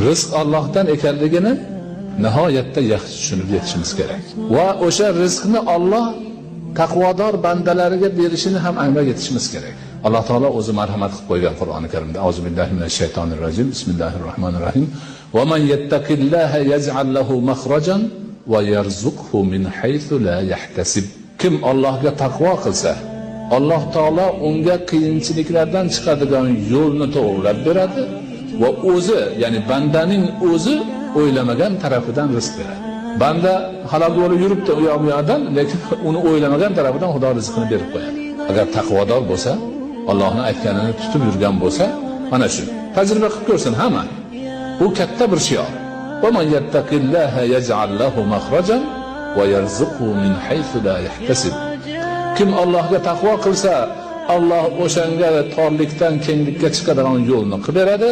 Rizq Allohdan ekanligini nihoyatda yaxshi tushunib yetishimiz kerak. Va o'sha rizqni Alloh taqvodor bandalariga berishini ham anglab yetishimiz kerak. Alloh taolo o'zi marhamat qilib qo'ygan Qur'oni Karimda. Auzubillahi minash shaytonir rojim. Bismillahir rohmanir rohim. Va man yattaqillaha yaj'al lahu makhrajan va yarzuqhu min haythu la yahtasib. Kim Allohga taqvo qilsa, Alloh taolo unga qiyinchiliklardan chiqadigan yo'lni to'g'rilab beradi va o'zi, ya'ni bandaning o'zi o'ylamagan tarafidan rizq beradi. Banda halol bo'lib yuribdi u yoq bu yoqdan, lekin uni o'ylamagan tarafidan Xudo rizqini berib qo'yadi. Agar taqvodor bo'lsa, Allohning aytganini tutib yurgan bo'lsa, mana shu. Tajriba qilib ko'rsin hamma. Bu katta bir shior. Va man yattaqillaha yaj'al lahu makhrajan va yarzuqhu min haythu la yahtasib. Kim Allohga taqvo qilsa, Alloh o'shanga torlikdan kenglikka chiqadigan yo'lni qilib beradi.